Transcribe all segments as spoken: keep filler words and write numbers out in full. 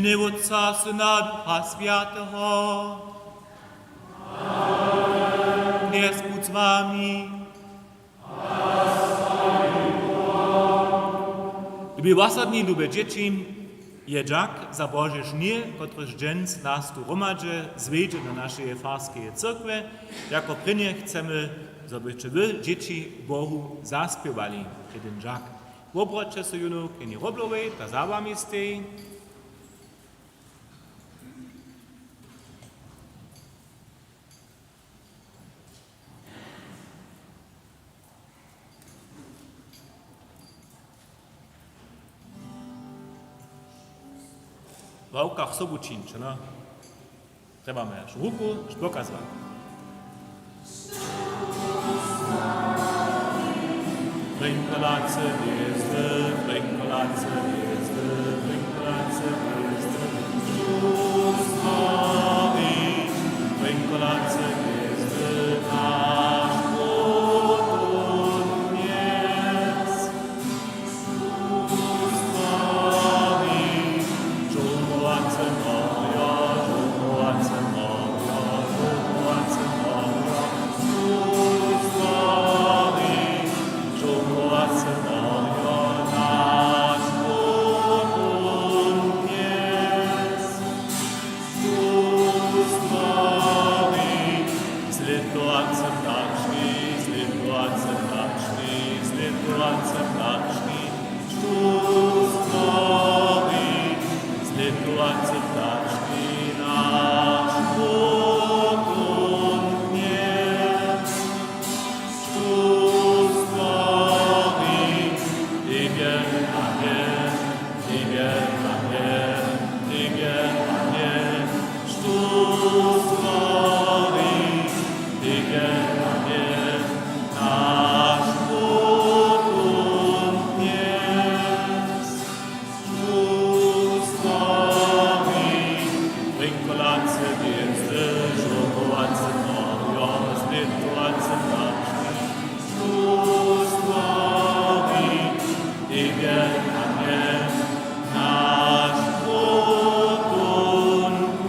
W ime Wótca, Syna, Ducha Swjateho. Knjez budź z wami. Lubi wosadni, lube dźěći, je dźak za Bože žnje, kotryž dźens nas tu hromadźe zwjedźe do našeje farskeje cyrkwje. Jako prěnje chcemy, zo byće wy, dźěći, Bohu zaspěwali jedyn dźak. Wobroćće so jónu k Jeni Hróblowej, ta za wami steji. W ławkach sobu čińće, no. Trjebamy hač ruku pokazować. Brinkolace hwězdy, brinkolace hwězdy, brinkolace hwězdy, štó stwori, brinkolace hwězdy, naš Bóh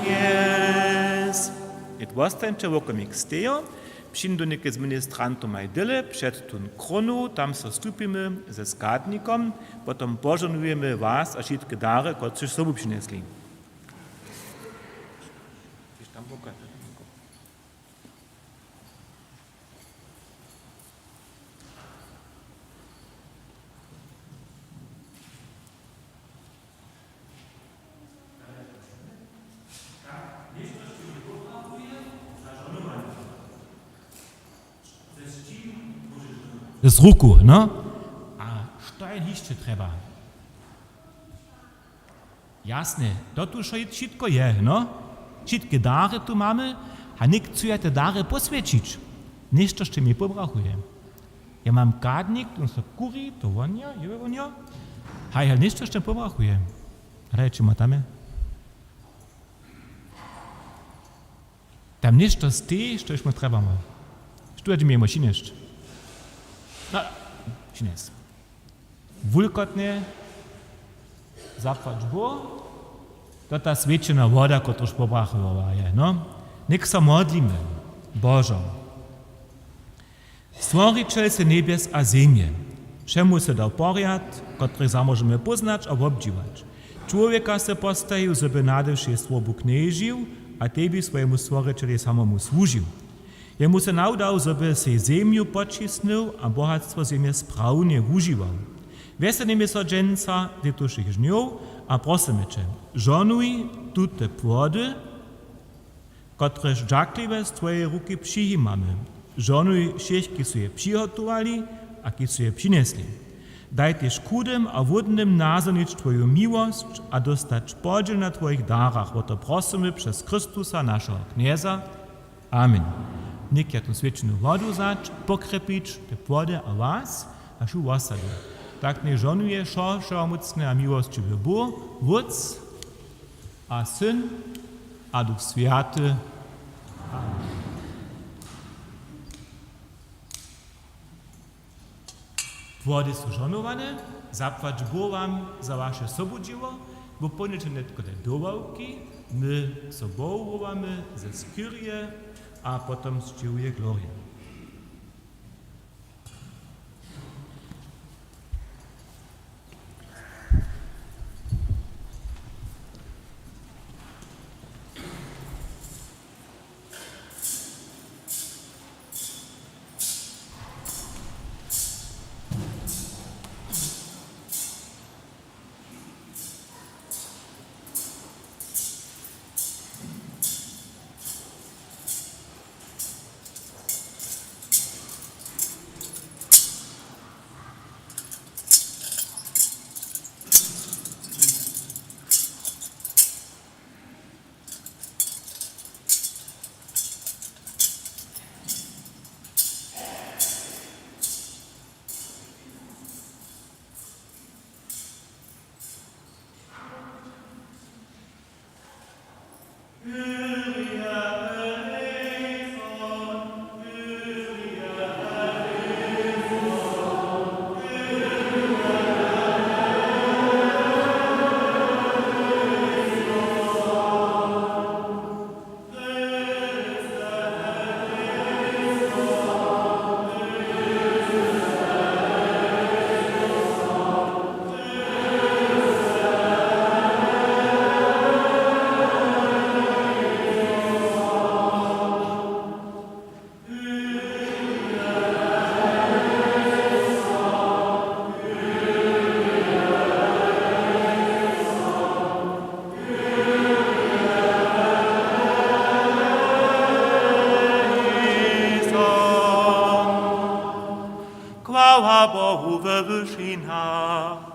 dnjez. Něk wostańće wokomik stejo, přińdu něke z ministrantomaj dyle před tón krónu, tam so stupimy ze składnikom, potom požohnujemy was a wšitke dary, kotřež sobu přinjesli. Z ruku, no. A što je hišće trjeba? Jasne, to tu wšo-, wšitko je, no. Wšitke dary tu mamy, a něk chcu ja te dary poswjećić. Něšto sće mi pobrachuje. Ja mam kadnik, tu so kuri, to won jo, jo, won jo. Haj, haj, něšto sće pobrachuje. Hrajće ma tam je. Tam něšto steji, štož my trjebamy. Štó je mi jemu přinjesć? No, přinjes. Wulkotnje, zapłać Bóh, to ta swjećena woda, kotruž pobrachowa je, no. Něk so modlimy. Božo. Stworićel sy njebjes a zemje. Wšemu sy dał porjad, kotryž zamóžemy póznać a wobdźěłać. Čłowjeka sy postajił, zo by nade wšě stwórbu knježił a tebi, swojemu Stworićelej samomu, słužił. Jemu sy nawdał, zo by sej zemju poćisnył a bohatstwo zemje sprawnje wužiwał. Wjeselimy so dźensa z lětušich žnjow a prosymy će, žohnuj tute płody, kotrež dźakliwje z twojeje ruki přijimamy. Žohnuj wšěch, kiž su je přihotowali a kiž su je přinjesli. Daj tež chudym a hłódnym nazhonić twoju miłosć a dóstać podźěl na twojich darach. Wo to prosymy přez Chrystusa, našeho Knjeza. Amen. Něk ja tu swjećenu wodu wzać, pokrjepić te płody a was, a wšu wosadu. Tak njech žohnuje wšo-, wšehomócny a miłosćiwy Bóh, Wótc a Syn a Duch Swjaty. Amen. Płody su žohnowane, zapłać Bóh wam za waše sobudźěło, Wopowdnje će nětko te dowałki, my so Bohu wołamy ze skyrje a potom sćěhuje glorija. Chwała Bohu we wyšinach.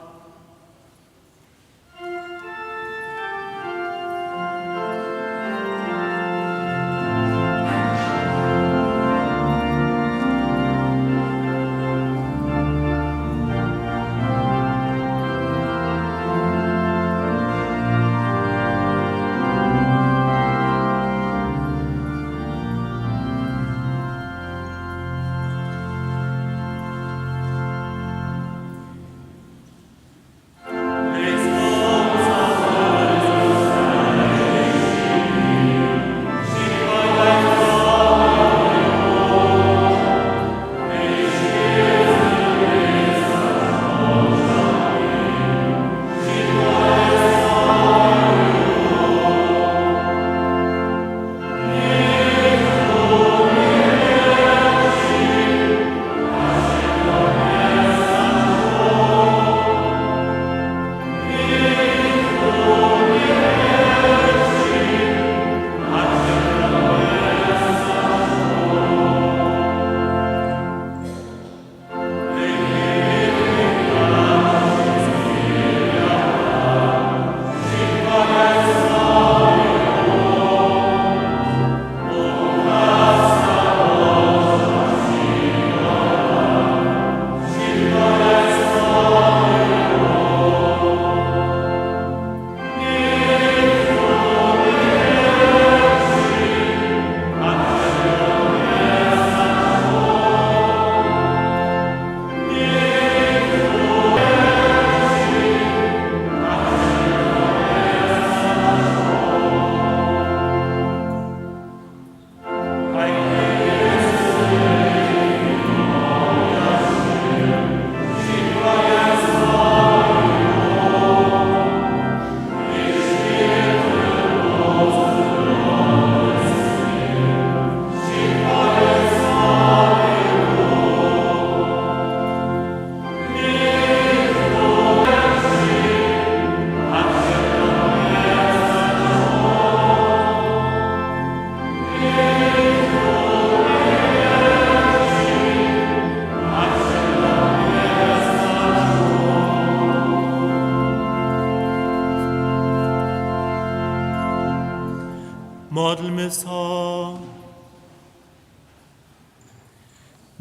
Modlmy so.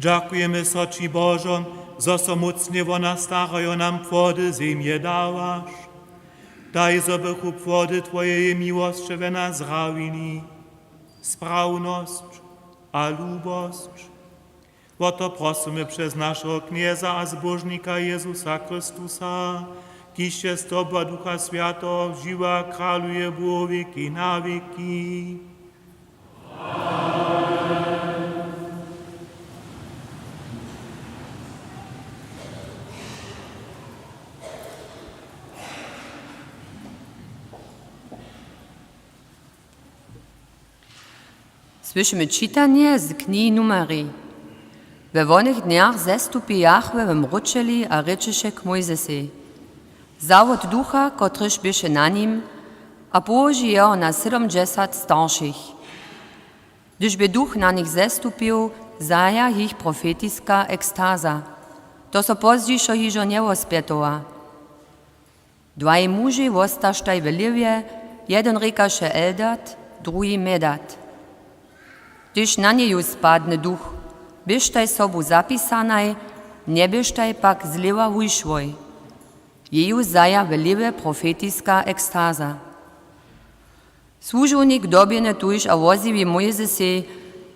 Dźakujemy so ći, Božo, zo so mócnje wo nas starajo, nam płody zemje dawaš. Daj, zo bychu płody twojeje miłosće we nas zrawili, sprawnosć a lubosć. Wo to prosymy přez našeho Knjeza a Zbóžnika Jezusa Chrystusa, Kiž je stoba Ducha Swjateho, žiwa, kraluje Bóh wěki na wěki. Słyšimy čitanje z knihi Numerji. We wonych dnjach zestupi Jahwe w mróčeli a rěčeše k Mójzesej: Zawot ducha, kotryž běše na nim, a połoži jeho na sydomdźesat staršich. Hdyž bě duch na nich zestupił, zaja jich profetiska ekstaza. To so pozdźišo hižo njewospjetowa. Dwaj mužej wostaštaj w lěwje, jedyn rěkaše Eldad, druhi Medad. Hdyž na njeju spadny duch, běštaj sobu zapisanaj, njeběštaj pak zlěwa wušłoj. Jeju zaja w lěwje profetiska ekstaza. Słužownik dobjeny tuž a wozjewi Mójzesej: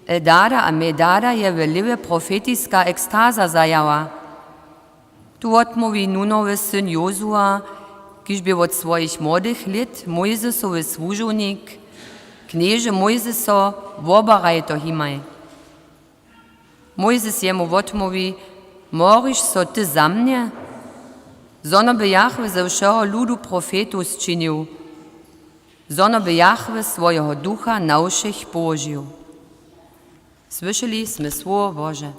Eldada a Medada je w lěwje profetiska ekstaza zajała. Tu wotmołwi Nunowy syn Jozua, kiž bě wot swojich młodych lět Mójzesowy słužownik: Knježe Mójzeso, wobaraj to himaj. Mójzes jemu wotmołwi: Moriš so ty za mnje? Zo no by Jahwe ze wšeho ludu profetow sčinił, zo no by Jahwe swojeho ducha na wšěch połožił. Słyšeli smy słowo Bože.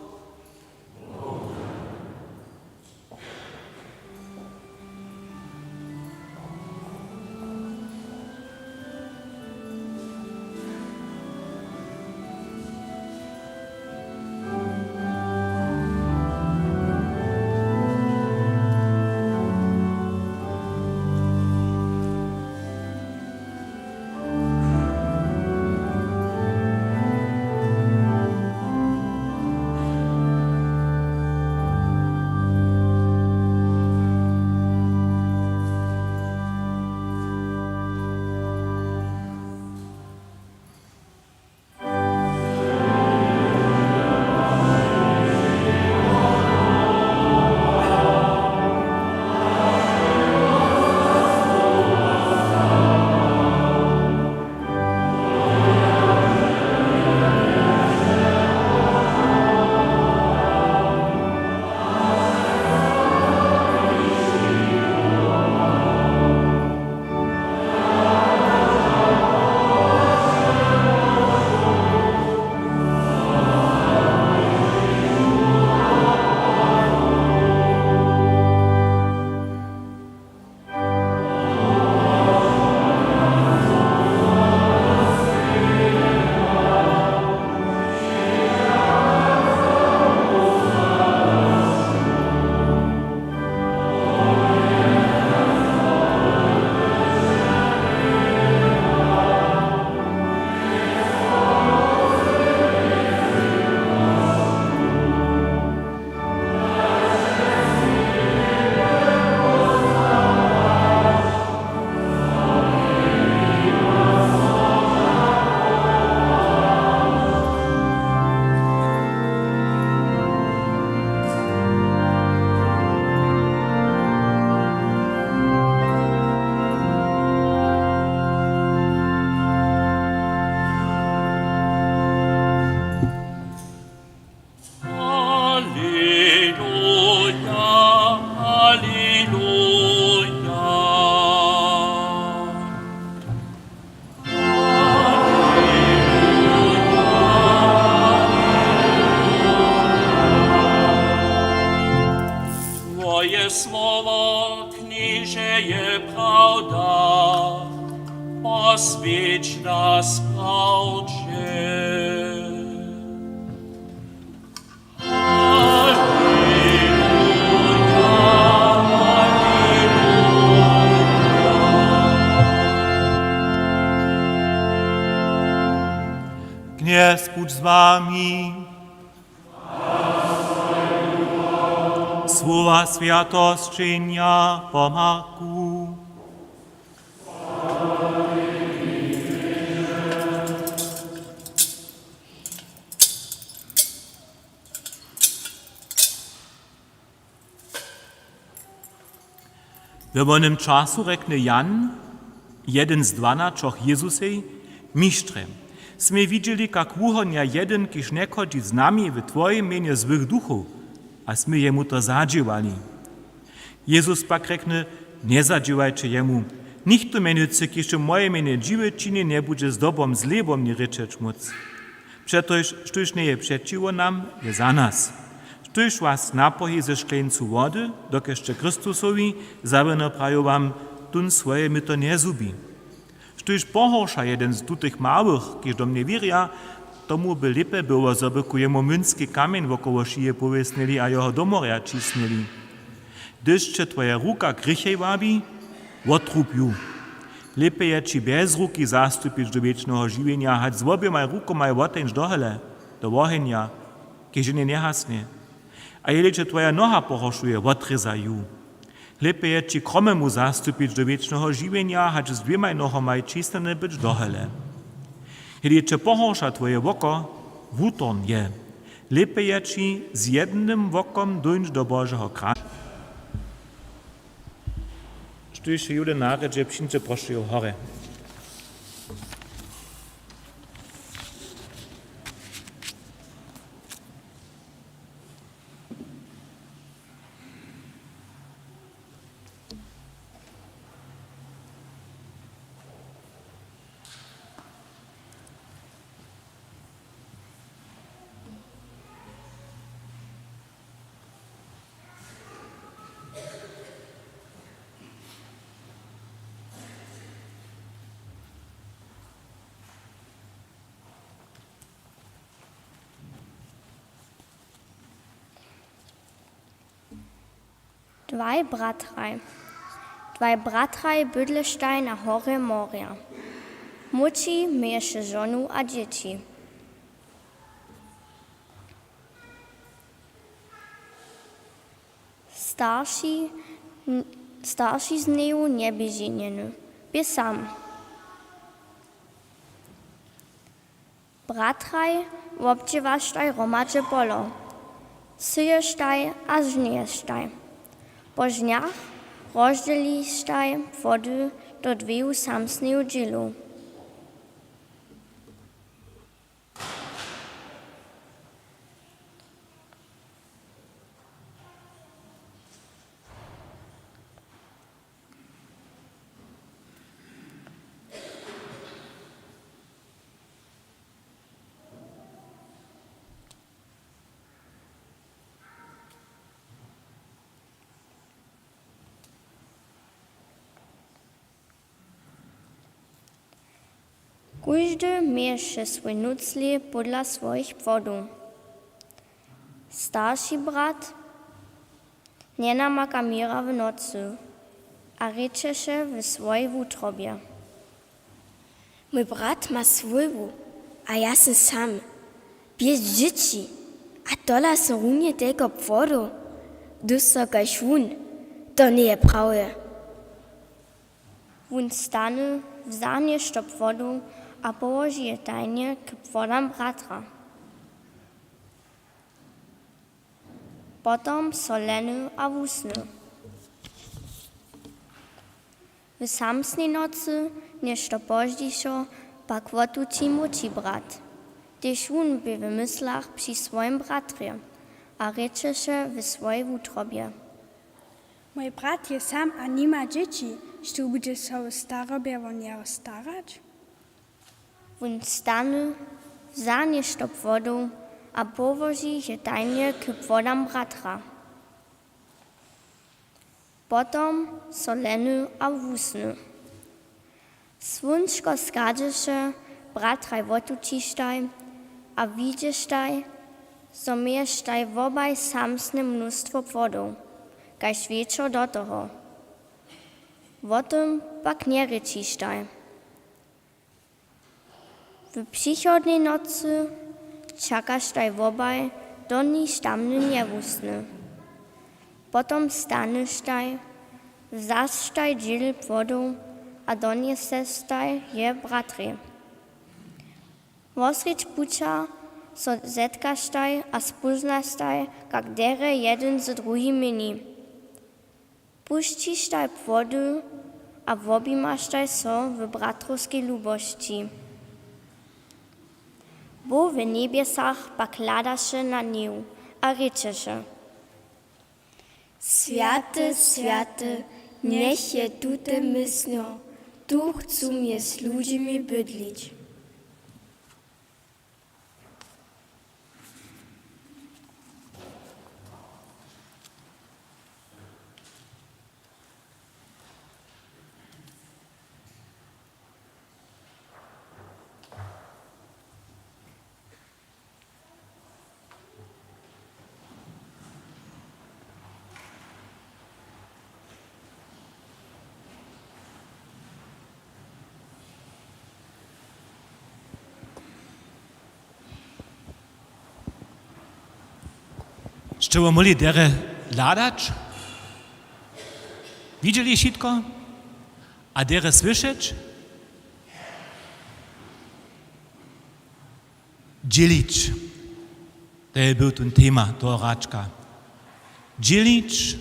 Aleluja, aleluja. Twoje słowo, Knježe, je prawda, poswjeć nas w prawdźe. Knjez budź z wami. Słowa swjateho sćenja po Marku. We wonym času rjekny Jan, jedyn z dwanaćoch, Jezusej: Mištrje, smy widźeli, kak wuhonja jedyn, kiž njechodźi z nami, w twojim mjenje złych duchow, a smy jemu to zadźěłali. Jezus pak rjekny: Njezadźěłajće jemu. Nichtó mjenujcy, kiž w mojim mjenje dźiwy čini, njebudźe zdobom zlej wo mnje rěčeć móc. Přetož, štóž njeje přećiwo nam, je za nas. Štóž was napohi ze škleńcu wody, dokelž će Chrystusowi zawěrno praju wam, tón swoje myto njezhubi. Štóž pohorša jedyn z tutych małych, kiž do mnje wěrja, tomu by lěpje było, zo by ku jemu młynski kamjeń wokoło šije powěsnili a jeho do morja ćisnyli. Hdyž će twoja ruka k hrěchej wabi, wotrub ju. Lěpje je ći bjez ruki zastupić do wěčneho žiwjenja, hač z woběmaj rukomaj woteńć do hele, do wohenja, kiž njenje njehasnje. A jeli će twoja noha pohoršuje, wotrězaj ju. Lěpje je ći kromemu zastupić do wěčneho žiwjenja, hač z dwěmaj nohomaj ćisnyny być do hele. Jeli će pohorša twoje woko, wutorń je. Lěpje je ći z jednym wokom dóńć do Božeho kra-. Štóž je Judy narědźe, přińdźe prošuju horje. Dwaj bratraj. Dwaj bratraj bydleštaj na horje morja. Młódši měješe žonu a dźěći. Starši, starši z njeju njebě ženjeny, bě sam. Bratraj wobdźěłaštaj hromadźe polo, syještaj a žnještaj. Po žnjach rozdźělištaj płody do dweju samsneju dźělow. Kóždy měješe swój nutř podla swojich płodow. Starši brat njenamaka měra w nocy a rěčeše w swojej wutrobje: Mój brat ma swójbu a ja sym sam, bjez dźěći, a tola sym runje telko płodow dóstał kaž wón. To njeje prawje. Wón stany, wza něšto płodow a połoži je tajnje k płodam bratra. Potom so lehny a wusny. W samsnej nocy, něšto pozdźišo, pak wotući młódši brat. Tež wón bě w myslach při swojim bratrje a rěčeše w swojej wutrobje: Mój brat je sam a nima dźěći, štó budźe so w starobje wo njeho starać? Wón stany, wza něšto płodow a połoži je tajnje k płodam bratra. Potom so lehny a wusny. Słónčko schadźeše, bratraj wotućištaj a widźeštaj, zo měještaj wobaj samsne mnóstwo płodow, kaž wječor do toho. Wo tym pak njerěčištaj. W přichodnej nocy čakaštaj wobaj, doniž tamny njewusny. Potom staneštaj, wzaštaj dźěl płodow a donjeseštaj je bratrej. Wosrjedź puća so zetkaštaj a spóznaštaj, kak derje jedyn z druhim měni. Pušćištaj płodu a wobimaštaj so w bratrowskej lubosći. Bóh w njebjesach pak hladaše na nju a rěčeše: Swjaty, swjaty, njech je tute mysnjo, tu chcu mjez ludźimi bydlić. Sće wo móhli derje hladać? Widźeli wšitko? A derje słyšeć? Dźělić. To je był ten tema toho hračka. Dźělić,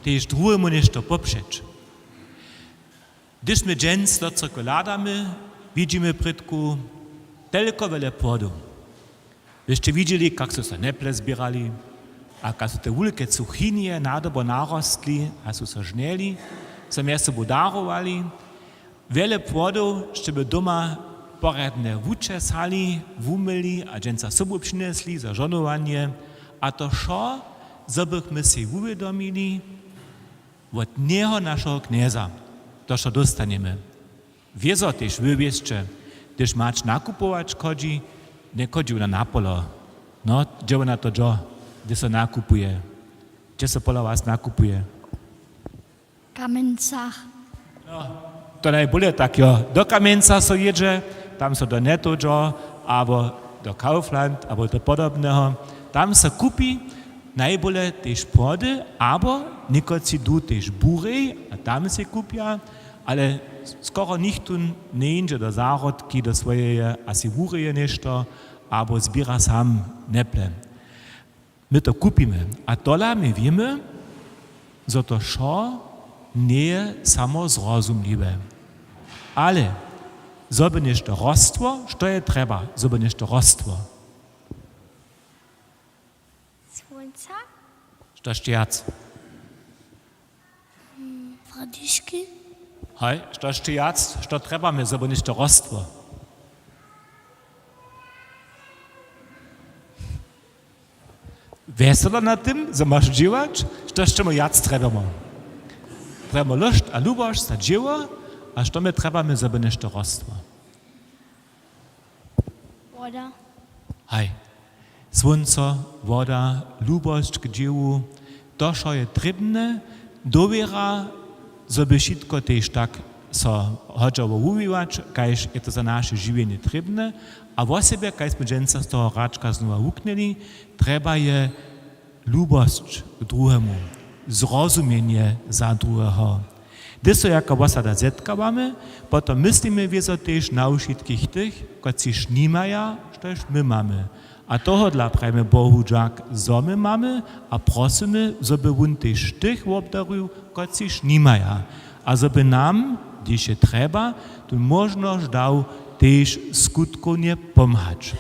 tež druhemu něšto popřeć. Hdyž my dźens do cyrkwy hladamy, widźimy prědku telko wjele płodow. Wy sće widźeli, kak su so njeple zběrali a kak su te wulke cuchinje nadobo narostli a su so žnjeli, so mjez sobu darowali. Wjele płodow sće by doma porjadnje wučesali, wumyli a dźensa sobu přinjesli za žohnowanje. A to wšo, zo bychmy sej wuwědomili, wot njeho, našeho Knjeza, to wšo dóstanjemy. Wězo tež wy wěsće, hdyž mać nakupować chodźi, njechodźi wona na polo. No, hdźe wona to dźo, hdźe so nakupuje? Hdźe so pola was nakupuje? W Kamjeńcach. No, to najbóle tak, jo. Do Kamjeńca so jědźe, tam so do Netto dźo, abo do Kaufland, abo do podobneho. Tam so kupi najbóle tež płody, abo někotři du tež burej a tam sej kupja, ale skoro nichtó njejindźe do zahrodki, do swojeje a sej wureje něšto, abo zběra sam njeple. My to kupimy. A tola my wěmy, zo to wšo njeje samo zrozumliwe. Ale zo by něšto rostło, što je trjeba, zo by něšto rostło? Słónca? Što sće wjac? Fradyški? Haj, što sće wjac, što trjebamy, zo by něšto rostło? Wjeselo nad tym, zo maš dźěłać, što sće my wjac trjebamy? Trjebamy lóšt a lubosć za dźěło, a što my trjebamy, zo by něšto rostło? Woda. Haj. Słónco, woda, lubosć k dźěłu, to wšo je trěbne, dowěra, zo by wšitko tež tak so hodźało wuwiwać, kaž je to za naše žiwjenje trěbne. A wosebje, kaž smy dźensa z toho hračka znowa wuknyli, trjeba je lubosć k druhemu, zrozumjenje za druheho. Hdyž so jako wosada zetkawamy, potom myslimy wězo tež na wšitkich tych, kotřiž nimaja, štož my mamy. A tohodla prajimy Bohu dźak, zo my mamy, a prosymy, zo by wón tež tych wobdarił, kotřiž nimaja, a zo by nam, hdyž je trjeba, tu móžnosć dał tež skutkownje pomhać.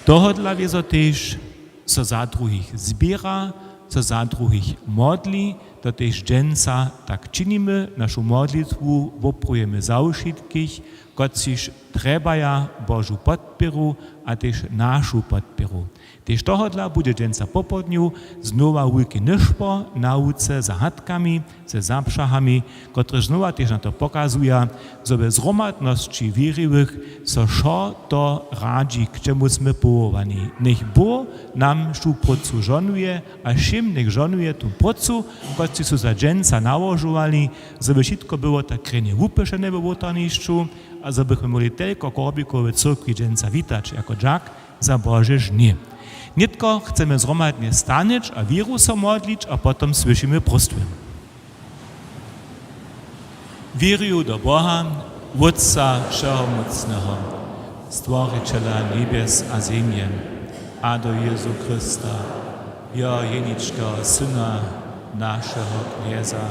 Tohodla wězo tež so za druhich zběra, so za druhich modli, to tež dźensa tak činimy, našu modlitwu woprujemy za wšitkich, kotřiž trjebaja Božu podpěru a tež našu podpěru. Tež tohodla budźe dźensa popołdnju znowa wulki nyšpor na łuce za hatkami, ze zapřahami, kotrež znowa tež na to pokazuja, zo we zhromadnosći wěriwych so wšo to radźi, k čemu smy powołani. Njech Bóh nam wšu prócu žohnuje a wšěm njech žohnuje tu prócu, kotřiž su za dźensa nałožowali, zo by wšitko było tak rjenje wupyšene we wołtarnišću a zo bychmy móhli telko korbikow w cyrkwi dźensa witać jako dźak za Bože žnje. Nětko chcemy zhromadnje stanyć a wěru so modlić a potom słyšimy próstwy. Wěrju do Boha, Wótca Wšehomócneho, Stworićela njebjes a zemje, a do Jězu Chrysta, jeho jeničkeho Syna, našeho Knjeza,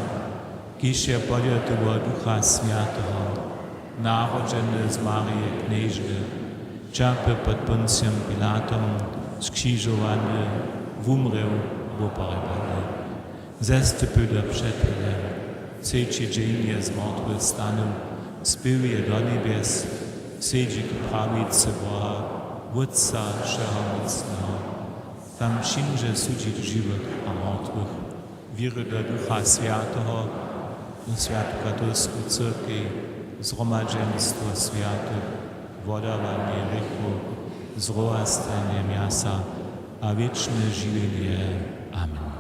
kiž je podjatego Ducha Swjateho, narodźeny z Marije Knježny, ćerpy pod Poncijom Pilatom, skřižowany, wumrěł, wopohrjebany, zestypył do přepyny, třeći dźeń je z mortwych stanył, spěł je do njebjes, sedźi k prawicy Boha, Wótca Wšehomócneho. Tam přińdźe sudźić žiwych a mortwych. Wěruju do Ducha Swjateho, do swjatu katolsku cyrkej, zhromadźenstwo swjatych, wodawanje hrěchow, zrowastanje mjasa a wěčne žiwjenje. Amen.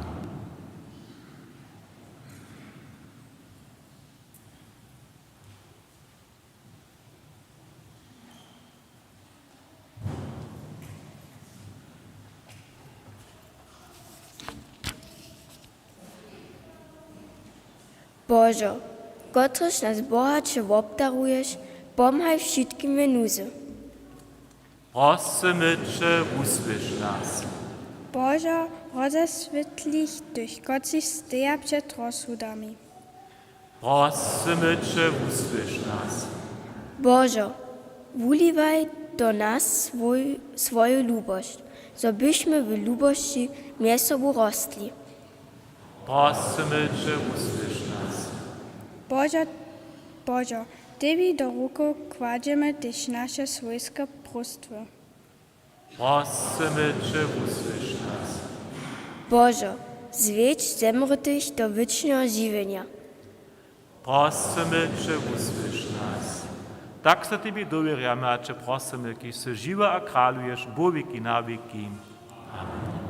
Božo, kotryž nas bohaće wobdaruješ, pomhaj wšitkim w nuzy. Prosymy će, wusłyš nas. Božo, rozaswětli tych, kotřiž steja před rozsudami. Prosymy će, wusłyš nas. Božo, wuliwaj do nas swój, swoju lubosć, zo byšmy w lubosći mjez sobu rostli. Prosymy će, wusłyš nas. Božo, Božo, tebi do rukow kładźemy tež naše swójske próstwy. Prosymy će, wusłyš nas. Božo, zwjedź zemrětych do wěčneho žiwjenja. Prosymy će, wusłyš nas. Tak so tebi dowěrjamy a će prosymy, kiž sy žiwy a kraluješ wo wěki na wěki. Amen.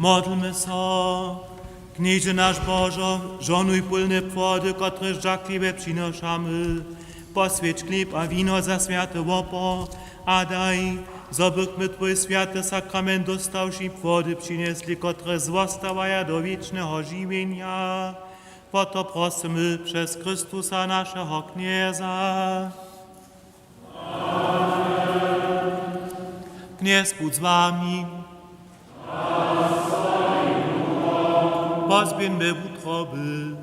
Modlmy so. Knježe naš Božo, žohnuj pólne płody, kotrež dźakliwje přinošamy. Poswjeć chlěb a wino za swjaty wopor a daj, zo bychmy twój swjaty sakrament dóstawši płody přinjesli, kotrež zwostawaja do wěčneho žiwjenja. Wo to prosymy přez Chrystusa, našeho Knjeza. Knjez budź z wami. Pozběhńmy wutroby.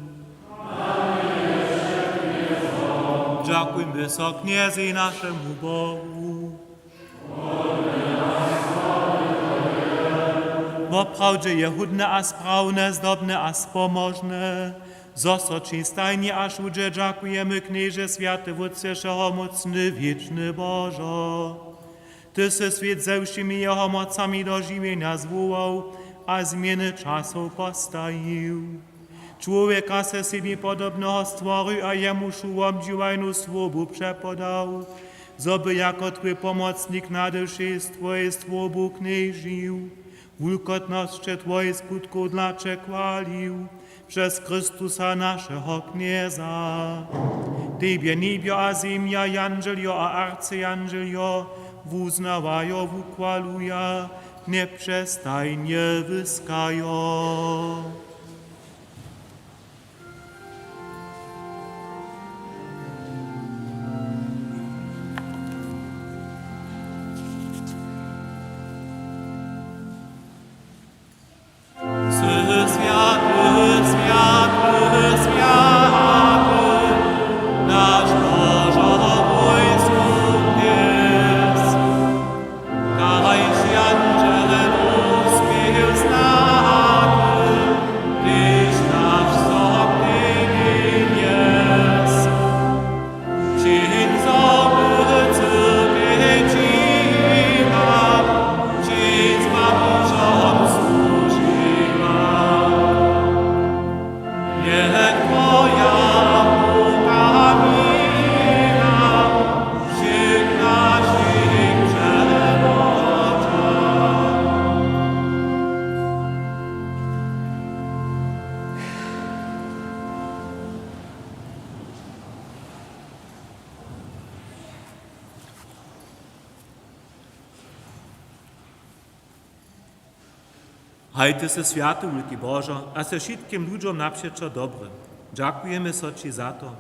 Dźakujmy so Knjezej, našemu Bohu. Woprawdźe je hódne a sprawne, zdobne a spomožne, zo so ći stajnje a wšudźe dźakujemy, Knježe, swjaty Wótče, wšehomócny, wěčny Božo. Ty sy swět ze wšěmi jeho mocami do žiwjenja zwołał a změny časow postajił. Čłowjeka ze sebi podobneho stworił a jemu wšu wobdźiwajnu słowu přepodał, zo by jako twój pomocnik nady wšej z twojej stwórbu knježił, wulkotnosće twojich skutkow dla će chwalił, přez Chrystusa, našeho Knjeza. Tebje njebjo a zemja, jandźeljo a arcjandźeljo wuznawajo, wuchwaluja, njepřestajnje wyskajo. Sy swjaty, swjaty, swjaty, naš Božo wójskow knjez. Daj jandźelom spěw znati, hdyž naš so knježa. Čiń, zo my cyrbje dźiwa, čiń, z Papožom słužiwa. Je twoja ruka mila, wšěch našich přewodźa. Haj, ty sy swjaty, wulki Božo, a sy wšitkim ludźom napřećo dobry. Dźakujemy so ći za to.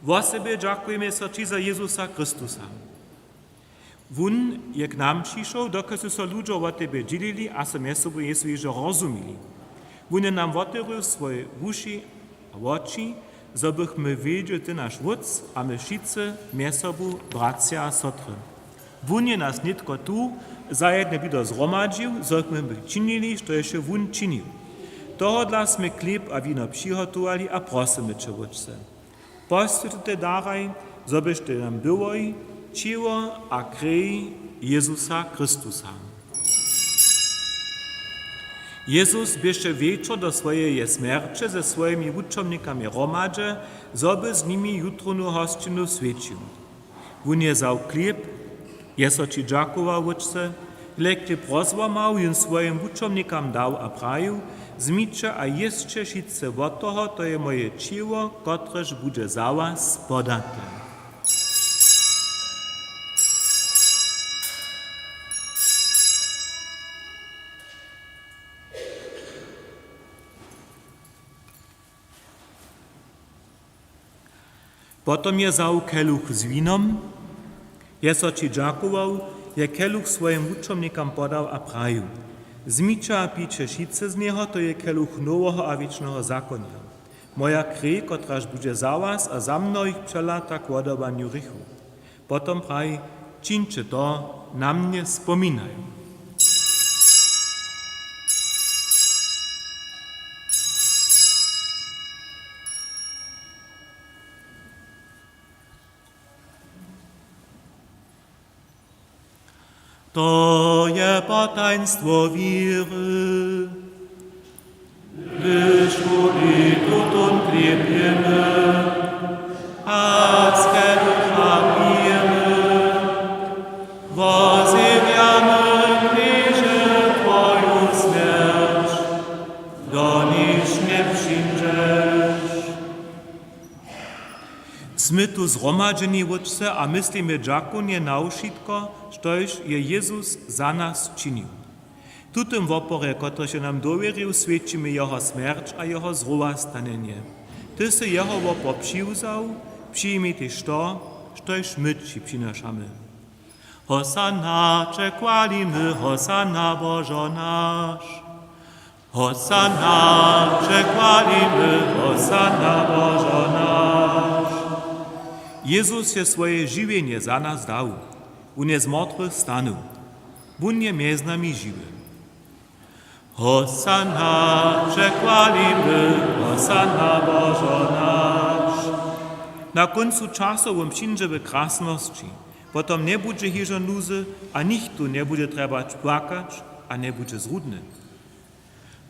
Wosebje dźakujemy so ći za Jezusa Chrystusa. Wón je k nam přišoł, dokelž su so ludźo wo tebje dźělili a so mjez sobu Jezuje hižo rozumili. Wón je nam wotewrěł swoje wuši a woči, zo bychmy wědźeli, ty naš Wótc a my wšitcy mjez sobu bratřa a sotry. Wón je nas nětko tu zajednje blido zhromadźił, zo bychmy činili, štož je wón činił. Tohodla smy chlěb a wino přihotowali a prosymy će, Wótče. Poswjeć te daraj, zo byštej nam byłoj ćěło a krej Jezusa Chrystusa. Jezus běše wječor do swojeje smjerće ze swojimi wučomnikami hromadźe, zo by z nimi jutrownu hosćinu swjećił. Wón je wzał chlěb, je so ći dźakował, Wótče, hle, chlěb rozłamał, jón swojim wučomnikam dał a prajił: Wzmiće a jěsće wšitcy wot toho, to je moje ćěło, kotrež budźe za was podate. Potom je wzał keluch z winom, je so ći dźakował, je keluch swojim wučomnikam podał a prajił: Wzmiće a pijće wšitcy z njeho, to je keluch noweho a wěčneho zakonja. Moja krej, kotraž budźe za was a za mnohich přelata k wodawanju hrěchow. Potom praji: Čińće to na mnje spominajo. To je potajnstwo wěry. Hdyž tutón chlěb jěmy a z kelucha pijemy, wozjewjamy, Knježe, twoju smjerć, Smy tu zhromadźeni, Wótče, a myslimy dźakownje na wšitko, štož je Jezus za nas činił. W tutym woporje, kotryž je nam dowěrił, swědčimy jeho smjerć a jeho zrowastanjenje. Ty sy jeho wopor přiwzał, přijmi tež to, štož my ći přinošamy. Hosanna, přechwalimy, Hosanna, Božo naš. Hosanna, přechwalimy, Hosanna, Božo naš. Jezus je swoje žiwjenje za nas dał. Wón je z mortwych stanył. Wón je mjez nami žiwy. Hosanna, přechwalimy, Hosanna, Božo naš. Na kóncu časow wón přińdźe w krasnosći. Potom njebudźe hižo nuzy a nichtó njebudźe trjebać płakać a njebudźe zrudny.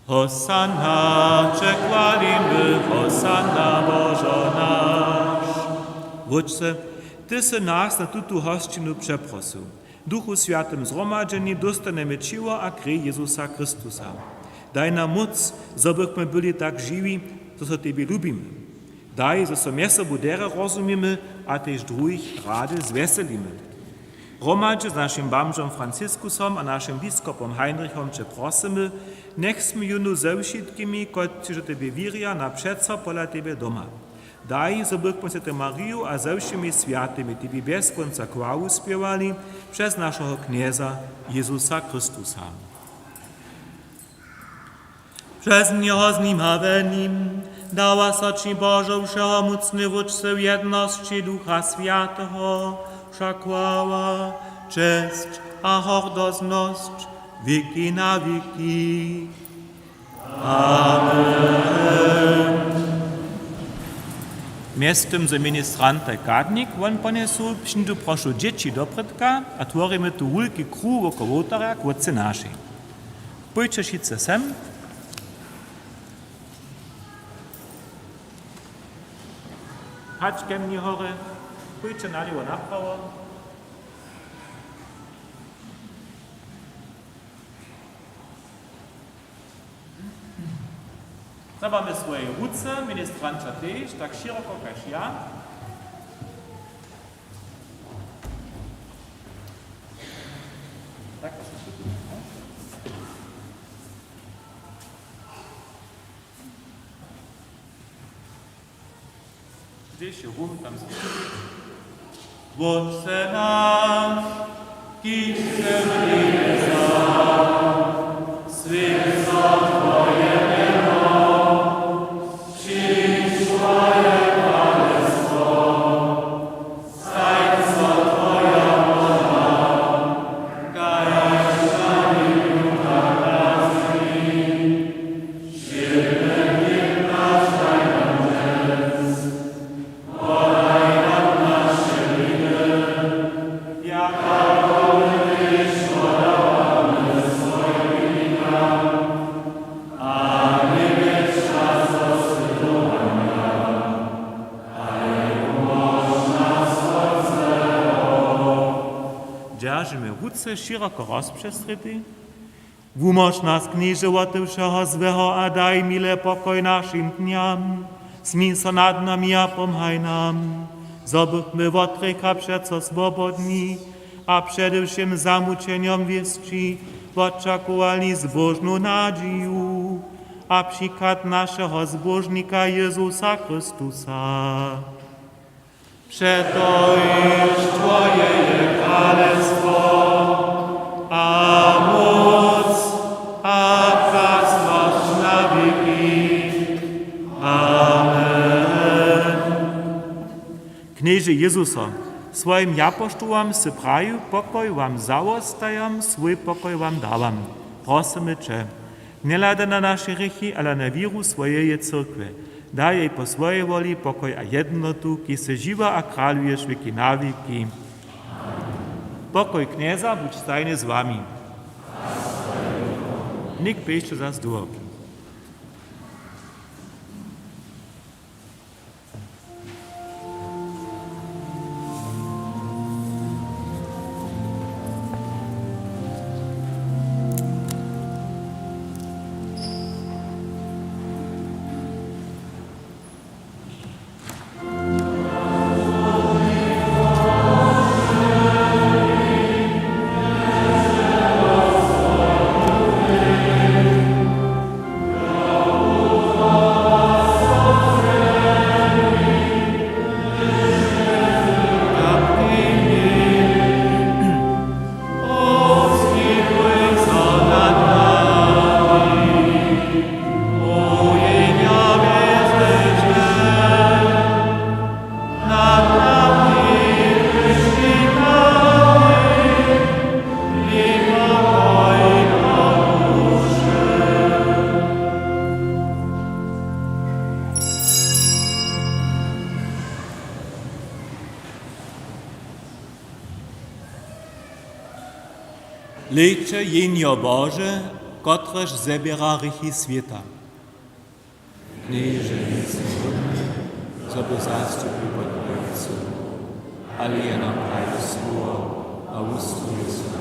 Hosanna, přechwalimy, Hosanna, Božo naš. Wótče, ty sy nas na tutu hosćinu přeprosył. W Duchu Swjatym zhromadźeni dóstanemy ćěło a krej Jezusa Chrystusa. Daj nam móc, zo bychmy byli tak žiwi, zo so tebi lubimy. Daj, zo so mjez sobu derje rozumimy a tež druhich rady zwjeselimy. Hromadźe z našim bamžom Franciskusom a našim biskopom Heinrichom će prosymy, njech smy jónu ze wšitkimi, kotřiž do tebje wěrja, na přeco pola tebje doma. Daj, zo bychmy swjatej Mariju a ze wšěmi swjatymi tebi bjez kónca chwalu spěwali přez našeho Knjeza Jezusa Chrystusa. Přez njeho, z nim a we nim dała so ći, Božo, wšehomócny Wótče, w jednosći Ducha Swjateho wša chwała, česć a hordoznosć wěki na wěki. Amen. Mjeztym z ministrantaj Kadnik wón ponjesu, přińdu prošu dźěći doprědka a tworimy tu wulki kruh wokoło wołtarja k Wótcej našej. Pójće wšitcy sem. Hač ke mni horje, pójće nalěwo, naprawo. Zabamy swojej ruce, ministranća tež, tak šěroko kaž ja. Tak. Hdźež je hóm, tam smy. Wótče naš, kiž sy w njebjesach, swjeć so twoje mjeno, přińdź twoje kralestwo, stań so twoja wola, kaž na njebju, tak na zemi. Dźeržimy ruce šěroko rozpřestrěte. Wumóž nas, Knježe, wote wšeho złeho a daj mile pokoj našim dnjam. Smil so nad nami a pomhaj nam, zo bychmy wot hrěcha přeco swobodni a přede wšěm zamućenjom wěsći wočakowali zbóžnu nadźiju a přichad našeho Zbóžnika Jezusa Chrystusa. Přetož twoje je kralestwo a móc a krasnosć na wěki. Amen. Knježe Jezuso, swojim japoštołam sy prajił: Pokoj wam zawostajam, swój pokoj wam dawam. Prosymy će, njehladaj na naše hrěchi, ale na wěru swojeje cyrkwje. Daj jej po swojej woli pokoj a jednotu, kiž sy žiwy a kraluješ wěki na wěki. Pokoj Knjeza budź stajnje z wami. Něk běžće zas dołho. Dejće, Jehnjo Bože, kotrež zběra hrěchi swěta. Knježe, njejsym hódny, zo bys zastupił pod moje cydło, ale jeno praj słowo a wustuje so.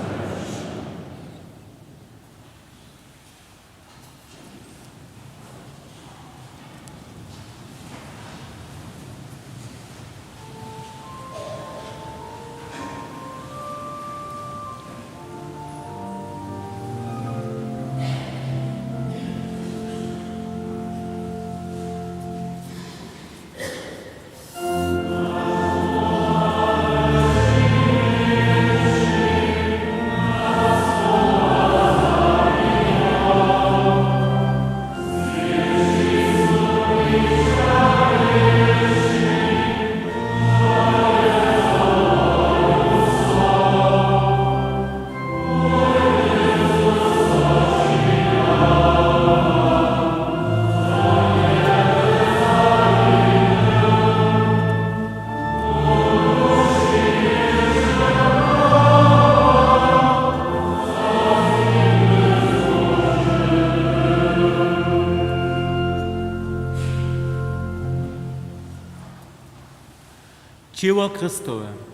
Ćěło Chrystowe.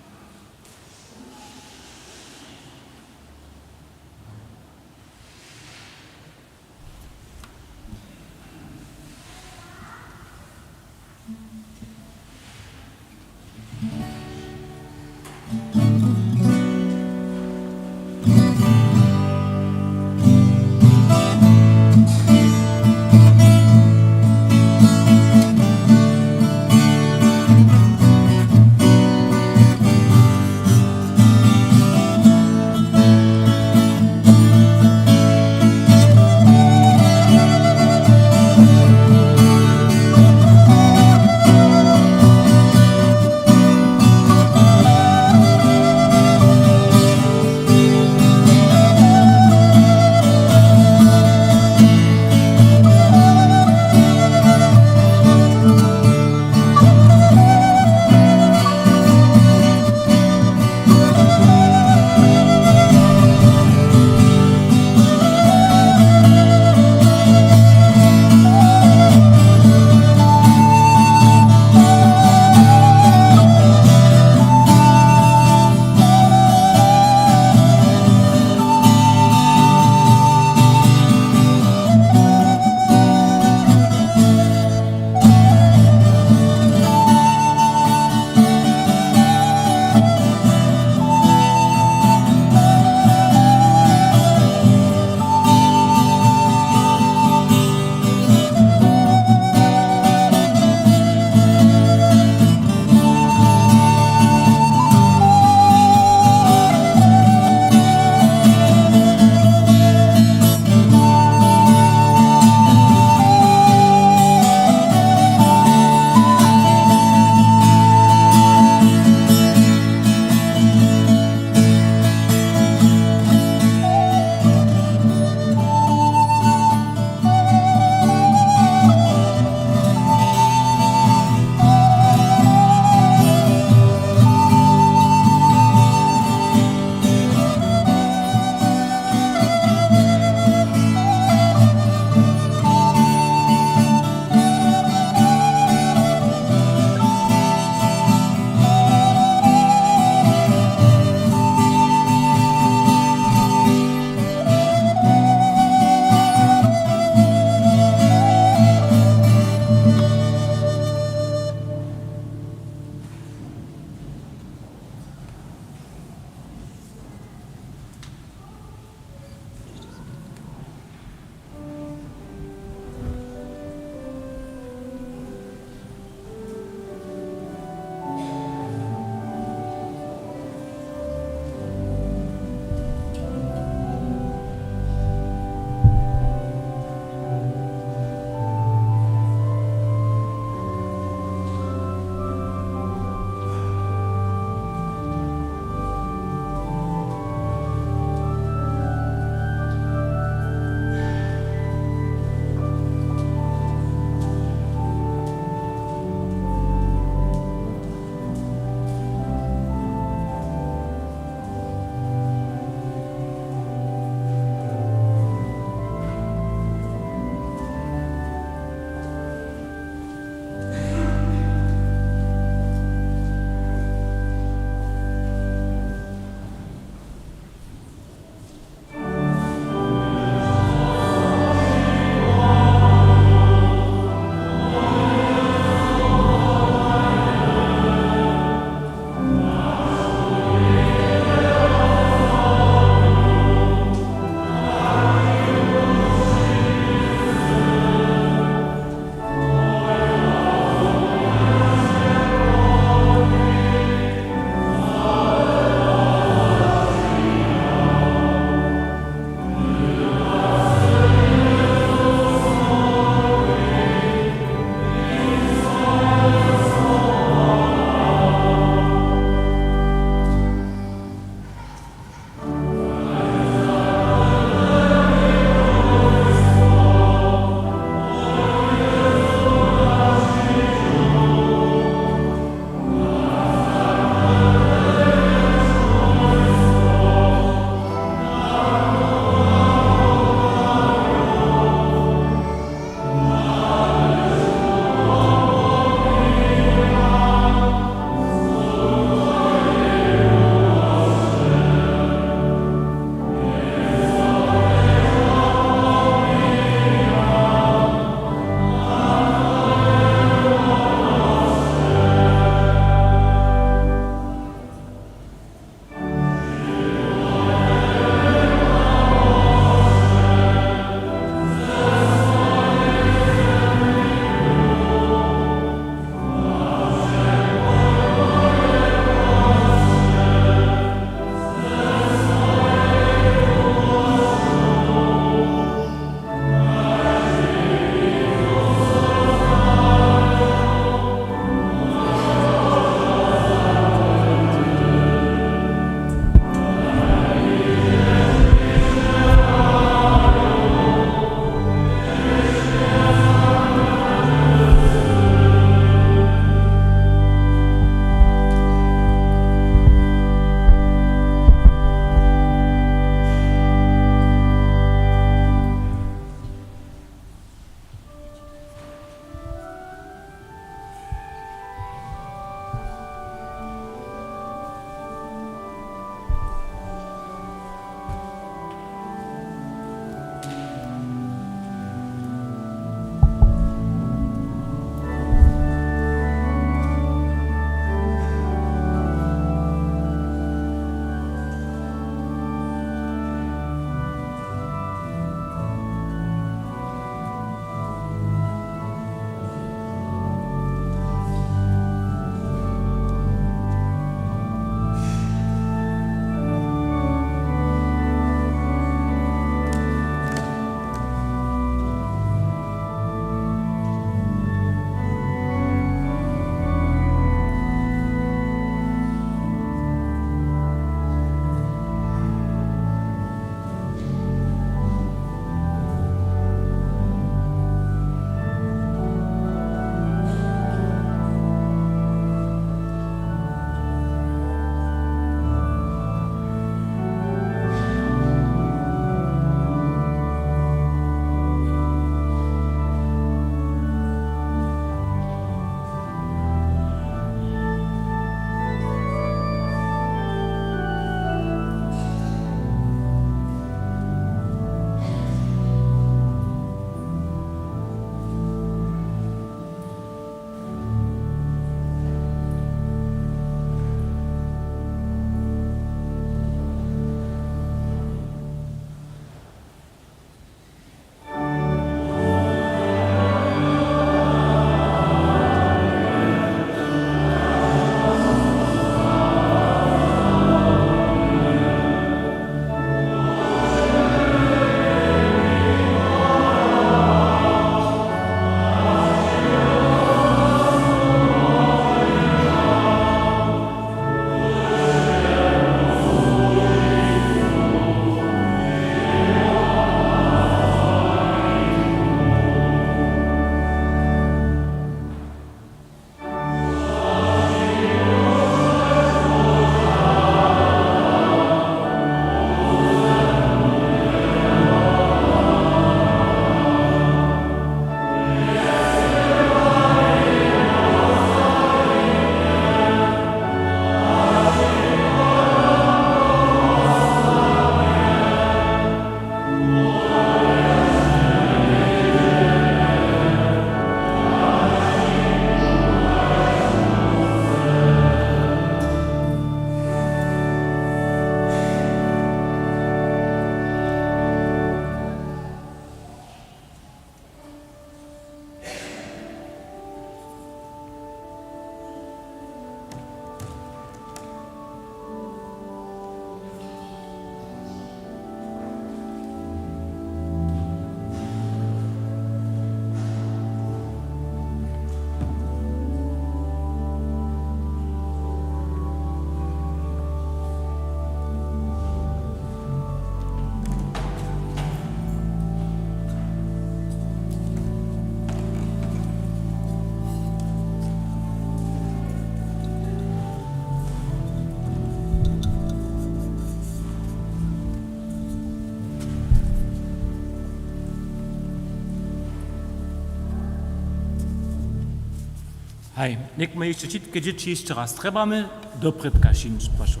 Haj, někmy hišće wšitke dźěći hišće raz trjebamy, doprědka přińdź, prošu.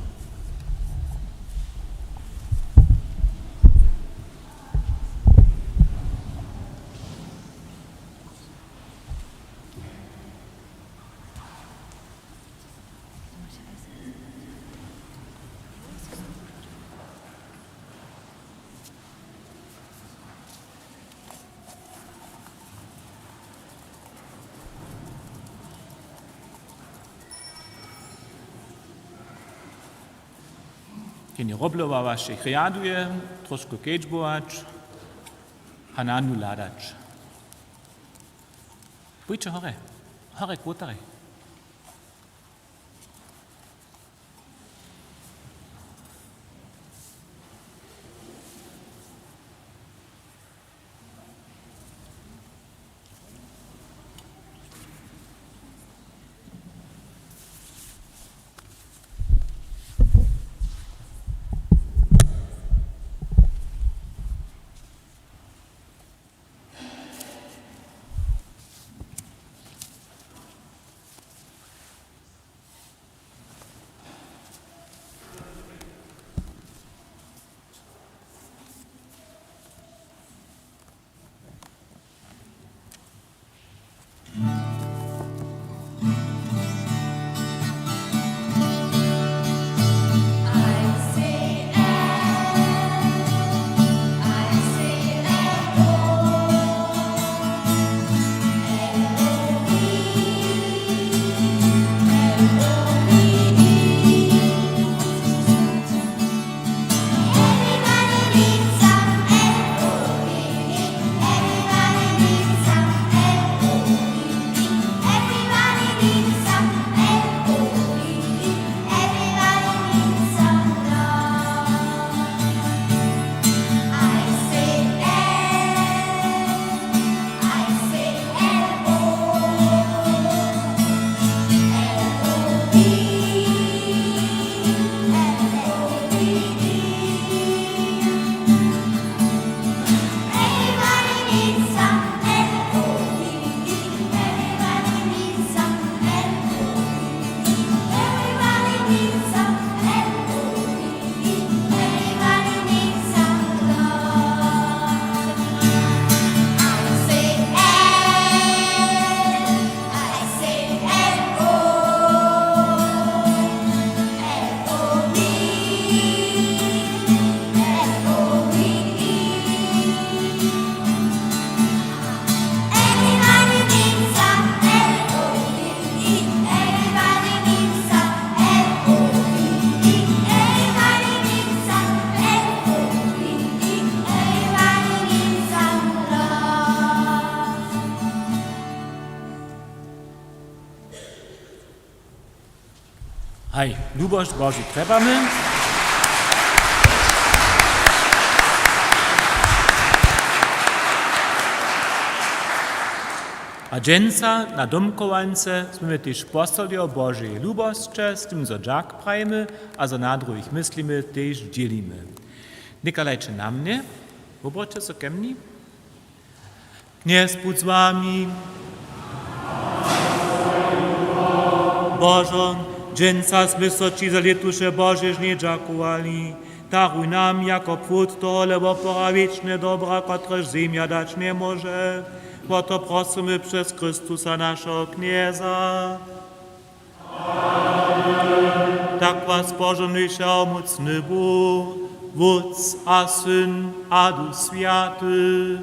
Kej robljowa waše rjaduje, trošku kedźbować a na nju hladać. Pójće horje, horje k wołtarjej. Haj, lubosć Božu trjebamy. A dźensa na domchowańce směmy tež posoli o Božeje lubosće, z tym, zo dźak prajimy a zo na druhich myslimy, tež dźělimy. Někaj hlajće na mnje, wobroćće so ke mni. Knjez budź z wami. Božo, dźensa smy so ći za lětuše Božežnje dźakowali. Daruj nam jako płód tohole wopora wěčne dobra, kotrež zemja dać njemóže. Wo to prosymy přez Chrystusa, našeho Knjeza. Tak was požohnujće a mócny Bóh, Wótc a Syn a Duch Swjaty.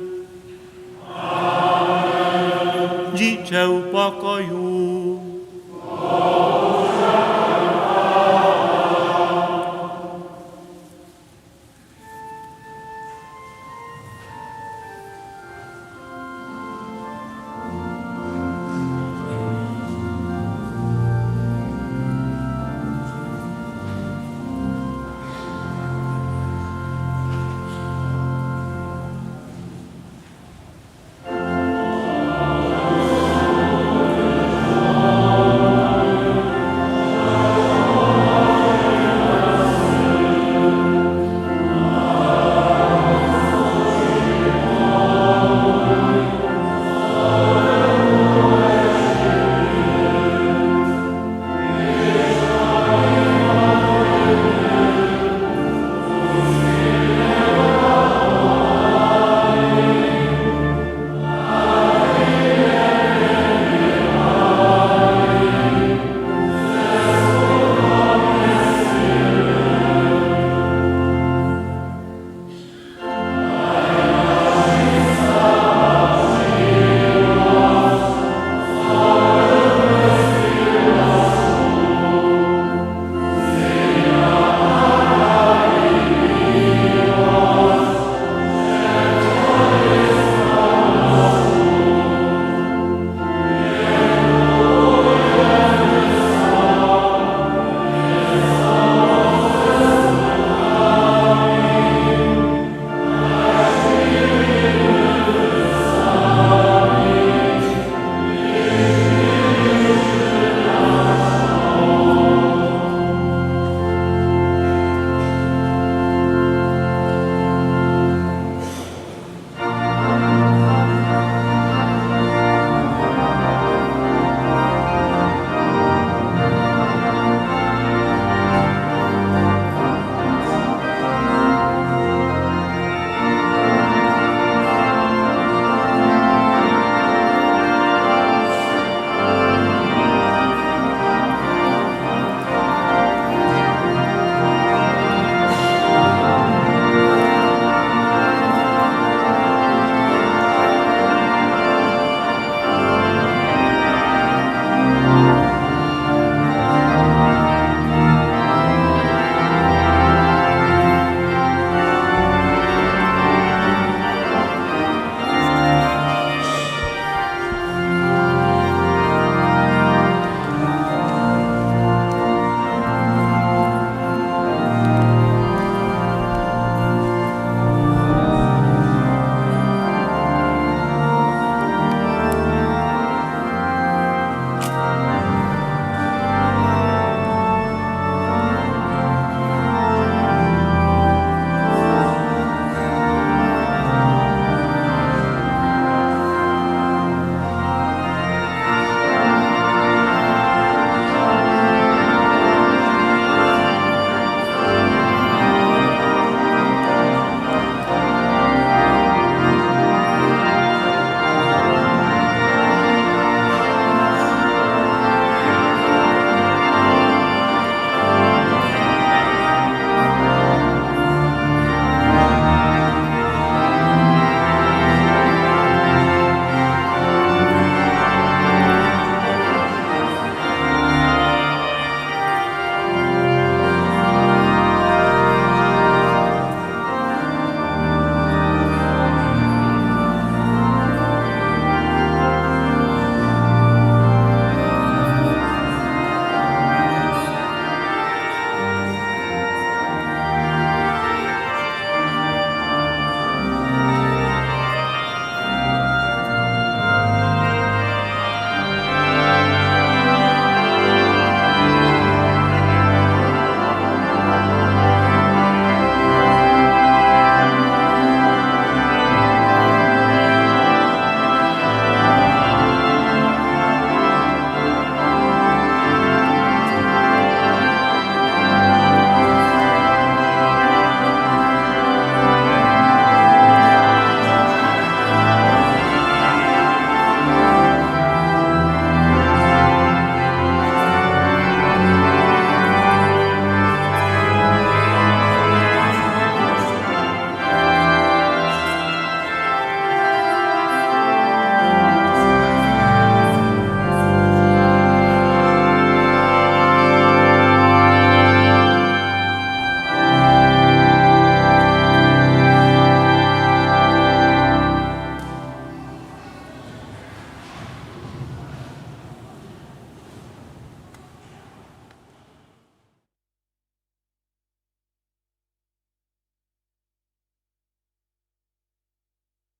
Dźiće w pokoju.